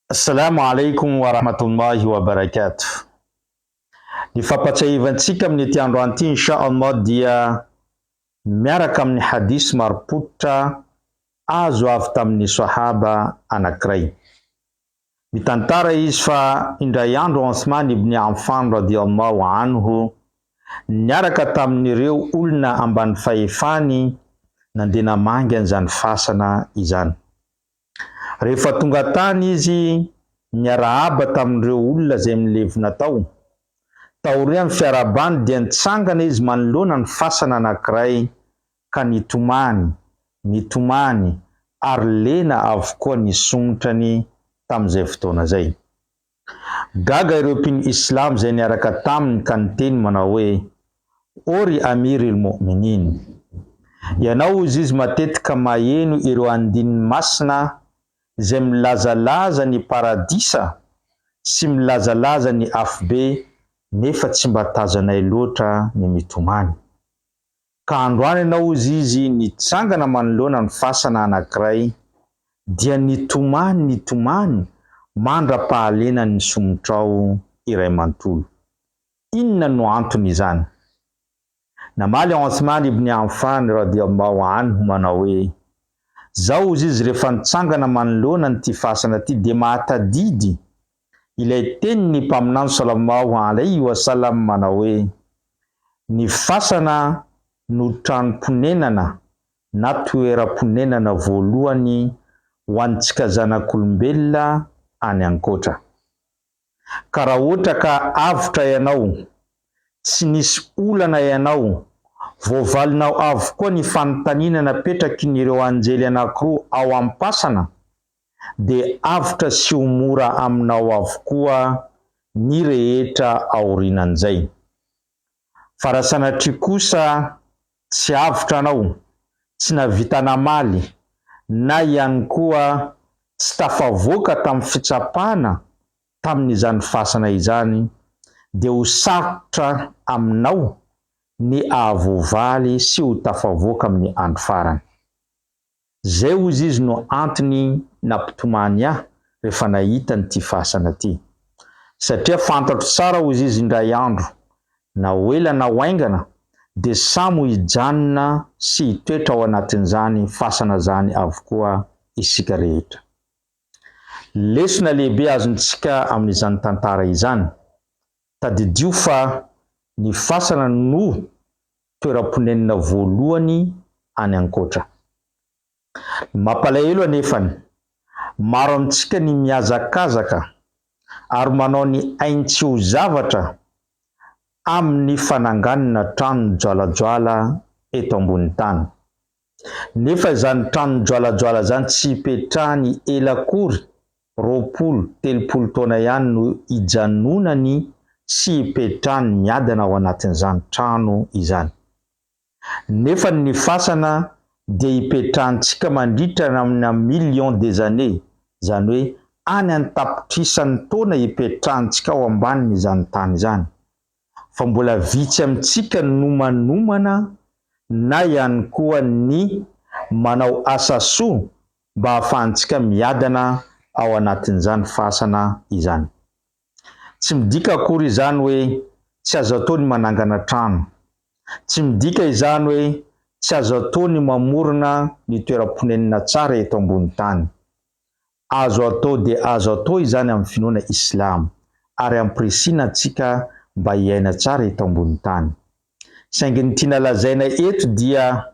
Assalamu alaikum wa rahmatullahi wa barakatuh. Ny fampatsiahivantsika amin'ity androany ity insha Allah dia miaraka amin'ny hadith marim-pototra azo avy tamin'ny sahaba anankiray. Mitantara izy fa indray andro Othman ibn Affan radiyallahu anhu niaraka tamin'ireo olona ambany fahefany nandeha namangy an'izany fasana izany. Rehefa tonga tany izy niarahaba tamin'ireo olona izay milevina tao. Taorian'ny fiarahabany dia nitsangana izy manoloana ny fasana anankiray ka nitomany, nitomany ary lena avokoa ny somotrany tamin'izay fotoana izay. Gaga ireo mpino Islamo izay niaraka taminy ka niteny manao hoe, Ô ry Amir il-Mu'minin! Ianao hozy izy matetika maheno ireo andininy masina izay milazalaza ny paradisa sy milazalaza ny afobe nefa tsy mba tazanay loatra ny mitomany. Ka androany ianao hozy izy nitsangana manoloana ny fasana anankiray dia nitomany nitomany mandra-pahalenany ny somotrao iray manontolo. Inona no antony izany? Namaly Othman ibn Affan radiyallahu anhu manao hoe, Zaho hozy izy rehefa nitsangana manoloana an'ity fasana ity dia mahatadidy ilay tenin'ny Mpaminany sallallahu alaihi wa sallam manao hoe, Ny fasana no tranom-ponenana na toeram-ponenana voalohany ho antsika zanak'olombelona any ankoatra. Ka raha ohatra ka avotra ianao, tsy nisy olana ianao, voavalinao avokoa ny fanontaniana napetrakin'ireo anjely anankiroa ao am-pasana, dia avotra sy ho mora aminao avokoa ny rehetra aorianan'izay. Fa raha sanatria kosa tsy avotra anao, tsy nahavita namaly, na ihany koa tsy tafavoaka tamin'ny fitsapana tamin'izany fasana izany, dia ho sarotra aminao ny hahavoavaly sy ho tafavoaka amin'ny andro farany. Zay hozy izy no antony nampitomany ahy rehefa nahita an'ity fasana ty. Satria fantatro tsara hozy izy indray andro, na ho ela na ho haingana, dia samy ho hijanona sy hitoetra ao anatin'izany fasana zany avokoa isika rehetra. Lesona lehibe azontsika amin'izany tantara izany, tadidio fa ny fasana no toeram-ponenana voalohany any ankoatra. Ny mampalahelo anefany, maro amintsika ny mihazakazaka ary manao ny ainy tsy ho zavatra amin'ny fananganana trano joalajoala eto ambony tany. Nefa izany trano joalajoala izany tsy hipetrahany ela akory, 20, 30 taona ihany no hijanonany sy hipetrahany miadana ao anatin'izany trano izany. Nefa ny fasana dia hipetrahantsika mandritra amina millions des années, izany hoe any an-tapitrisany taona hipetrahantsika ao ambanin'izany tany izany. Fa mbola vitsy amintsika no manomana na ihany koa ny manao asa soa mba hahafahantsika miadana ao anatin'izany fasana izany. Tsy midika akory izany hoe tsy azo atao ny manangana trano. Tsy midika izany hoe tsy azo atao ny mamorona ny toeram-ponenana tsara eto ambony tany. Azo atao dia azo atao izany amin'ny finoana Islamo ary ampirisihina antsika mba hiaina tsara eto ambony tany. Saingy ny tiana lazaina eto dia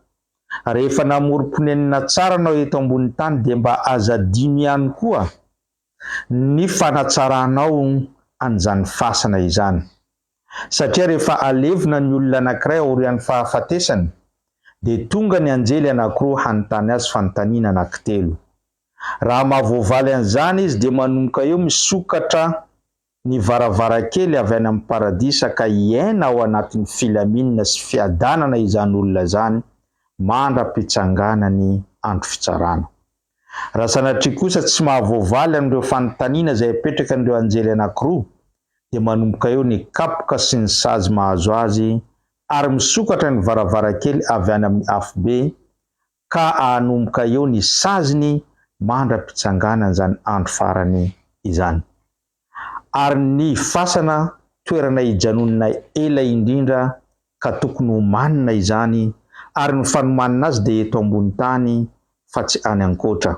rehefa namorom-ponenana tsara anao eto ambony tany dia mba aza adino ihany koa ny fanatsaranao an'izany fasana izany. Satria rehefa alevina ny olona anankiray aorian'ny fahafatesany, dia tonga ny anjely anankiroa hanontany azy fanontaniana anankitelo. Raha mahavoavaly an'izany izy dia manomboka eo misokatra ny varavarankely avy any amin'ny paradisa ka hiaina ao anatin'ny filaminana sy fiadanana izany olona izany mandra-pitsanganany andro fitsarana. Raha sanatria kosa tsy mahavoavaly an'ireo fanontaniana izay apetrakan'ireo anjely anankiroa, dia manomboka eo ny kapoka sy ny sazy mahazo azy ary misokatra ny varavarankely avy any amin'ny afobe ka ahanomboka eo ny saziny mandra-pitsanganan'izany andro farany. izany. Ary ny fasana toerana hijanonana ela indrindra ka tokony homanina izany ary ny fanomanana azy dia eto ambony tany fa tsy any ankoatra.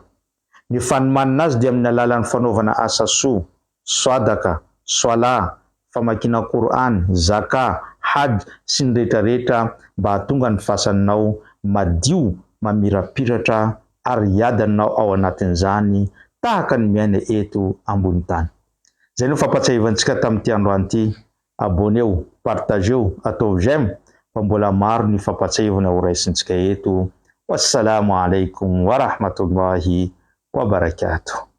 Ny fanomanana azy dia amin'ny alalan'ny fanaovana asa soa, swadaka, swalah, famakiana Qur'an, zakah, hajj sy ny rehetra rehetra mba hahatonga ny fasanao madio mamirapiratra ary hiadanao ao anatin'izany tahaka ny miaina eto ambony tany. Izay no fampatsiahivantsika tamin'ity androany ity. Abonneo, partageo, ataovy j'aime fa mbola maro ny fampatsiahivana ho raisintsika eto. Wassalamu alaikum warahmatullahi wabarakatuh.